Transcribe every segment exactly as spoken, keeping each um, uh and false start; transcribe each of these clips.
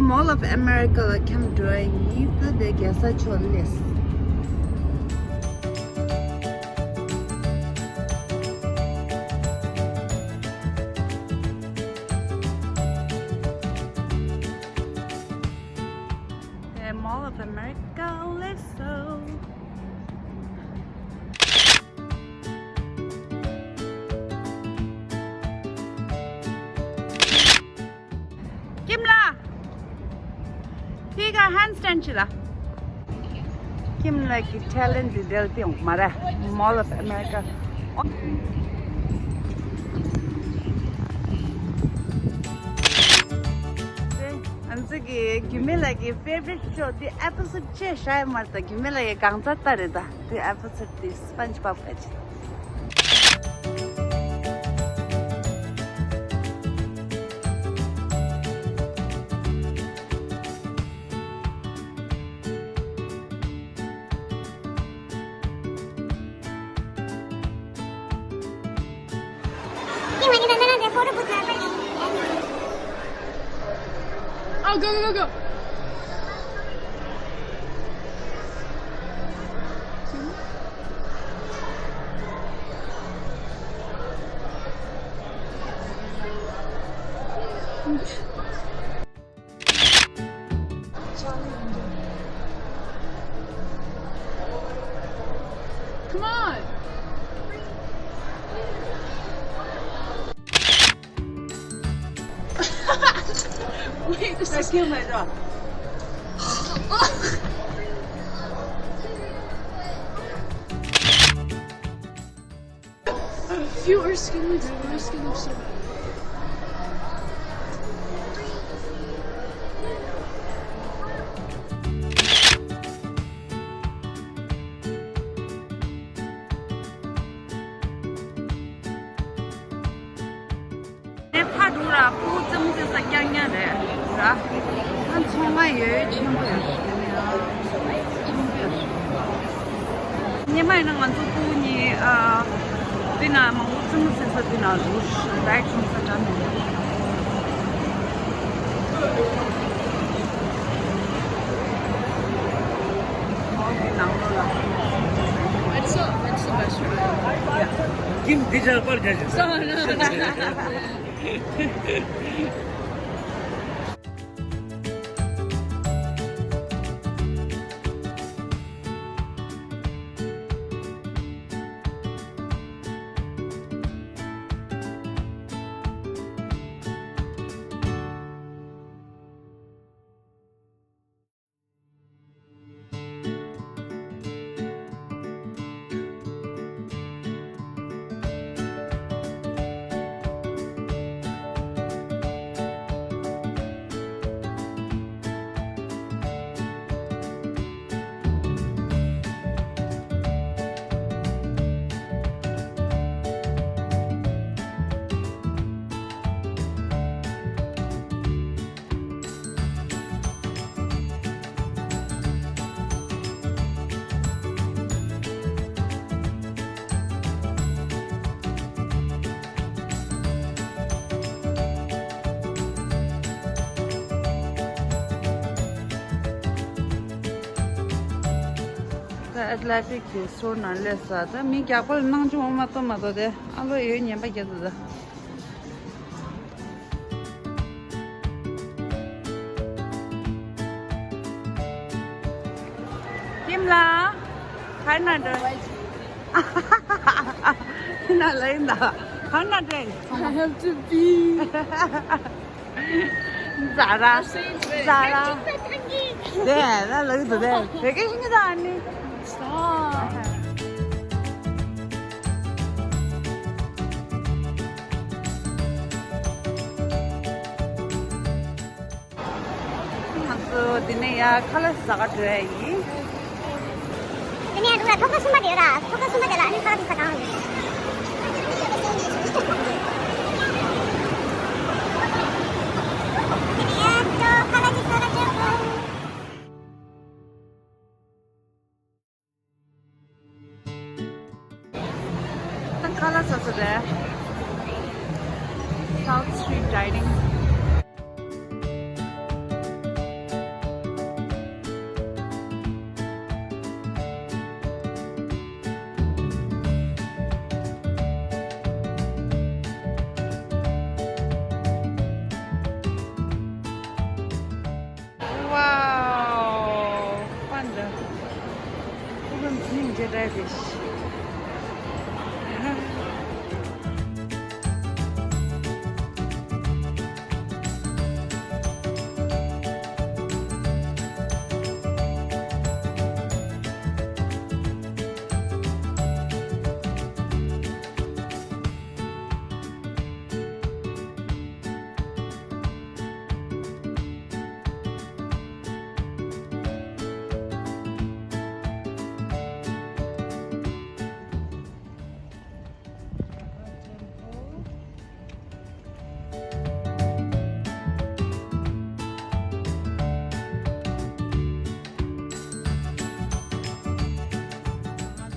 Mall of America ལ་འཁྱམས་འགྲོ་ཡ་ཡིན། ད་དེ་རྒྱལ་ས་མཆོག་སླེབས། དེ་Mall of America སླེབས་སོང་། ཀིམ་ལགས། དེ་ག་ཧན་སི་ཊེན་ཌི་བྱེད་ལ། ཀིམ་ལགས་ཀྱི་ཊེ་ལེན་ཊི་འདི་འདྲ་ཡོང་མ་རེད། Mall of America། ང་ཚོ་གི་རྒྱུད་སྨད་ལགས་ཀྱི་ཕེ་ཝ་རི་ཊི་ཤོ་འདི་ཨེ་པི་སོ་ཌི་བཅུ་ཤར་མར་དང་། རྒྱུད་སྨད་ལགས་ཀྱི་གང་ཚ་ལྟ་རེད་ད། དེ་ཨེ་པི་སོ་ཌི་དེ་སྤོན་ཇི་བོབ་ག་ཅི། Oh, go, go, go, go. Come on. Wait, this is. I killed my dog. You are skinny, dude. You're skinny so bad. དེ་ཕ་འགྲོ་ར་སྤུ་གུ་རྩེད་མོ་རྩེ་ས་རྐྱང་རྐྱང་རེད་ར། ཨ་ཚོང་ཁང་ཡོད་ཆེན་པོ་ཡོད་རེད། ཆེན་པོ་ཡོད་རེད། སྔོན་མ་ཡིན་ན་ང་ཚོ་སྤུ་གུ་གཉིས་ཨ་དེ་ན་མང་པོ་རྩེད་མོ་རྩེ་ས་དེ་ན་འགྲོ་རེད། ཆུང་ས་འདྲ་མི་འདུག What's the, what's the best ride? Kim, these are for judges. No, no, no. ད་ཨེ་ཐི་ལེ་ཊིག་གི་སོར་ནང་སླེབས་ས། ད་མི་རྒྱག་པ་ལ་སྣང་ཆུང་འོ་མ་གཏོང་མ་གཏོང་དེ་ཨ་ལོ་ཡོད་ཉན་པ་རྒྱག་འདུག་ད། ཀིམ་ལགས། ག་ན་འགྲོ། ན་ལ་ཡིན་ད། ག་ན་འགྲོ། I have to pee. ཛ་ར། ཛ་ར། དེ་ན་ལ་ཡིན་ད། དེ་དེ་གི་ཡིན་ད་ཨ་ནི། Stop. ང་ཚོ་འདི་ནས་ཡར་ཁ་ལག་ཟ་ག་འགྲོ་ཡ་ཡིན། འདི་ནས་འདུག་ལ་ཐོག་ཁ་གསུམ་པ་དེ་ར། ཐོག་ཁ་གསུམ་པ་དེ་ལ་ཨ་ནི་ཁ་ལག་དེ་ཟ་གང་ཡིན། འདི་ནས་ཡར་ཁ་ལག་དེ་ཟ་ག་འགྲོ། ད་ཁ་ལག་ཟ་ས་རེད། South Street Dining.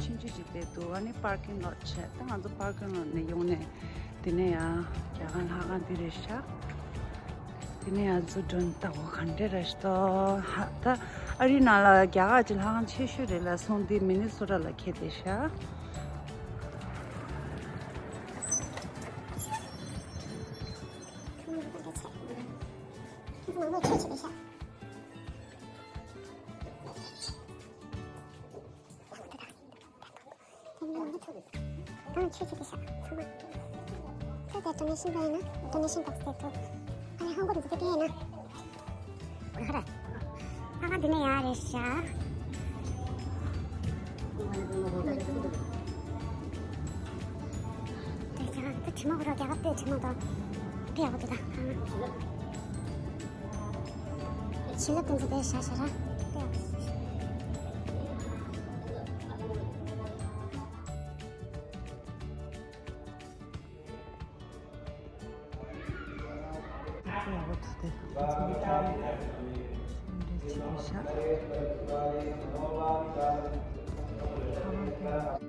ཆུང་ཆུང་ཅིག་བསྡད་འདུག་ཨ་ནི་པར་ཀིང་ལོ་ཊི་བྱས། ད་ང་ཚོ་པར་ཀིང་ལོ་ཊི་ནས་ཡོང་ནས་དེ་ནས་ཡང་རྒྱ་གར་ལྷ་ཁང་འདི་རེད་ཤག་དེ་ནས་ང་ཚོ་ཌོན་ལྟ་བ་ག་འདྲ་རེད་ཤག་ད་ཨ་རི་ནང་ལ་རྒྱ་གར་གྱི་ལྷ་ཁང་ཆེ་ཤོས་རེད་ལ་སོང་། འདི་མི་ནི་སོ་ཊ་ལ་ཁེལ་བསྡད་ཤག་ཁྱོད་ཚོ་དེ་ཤ་ཚང་མ། ཁྱོད་དེ་ཌོ་ནེ་ཤན་པ་ཡིན་ན་ཌོ་ནེ་ཤན་བཏང་སྟེ་འདུག་ཨ་ནི་ཧང་གོ་དེ་ཚོ་དེ་སྤྲད་ཡིན་ན། ཧ་ར། ཨ་ཁ་འདི་ནས་ཡར་རེད་ཤག་དེ་ཀྱང་ད་དྲི་མ་གོ་ར་རྒྱ་གར་པའི་དྲི་མ་དང་། དཔེ་ཡག་པོ་འདུག་ད། བྱིན་རླབས་དེ་ཚོ་དཔེ་ཞེ་དྲག་ར། དཔེ་ཡག་པོ་འདུག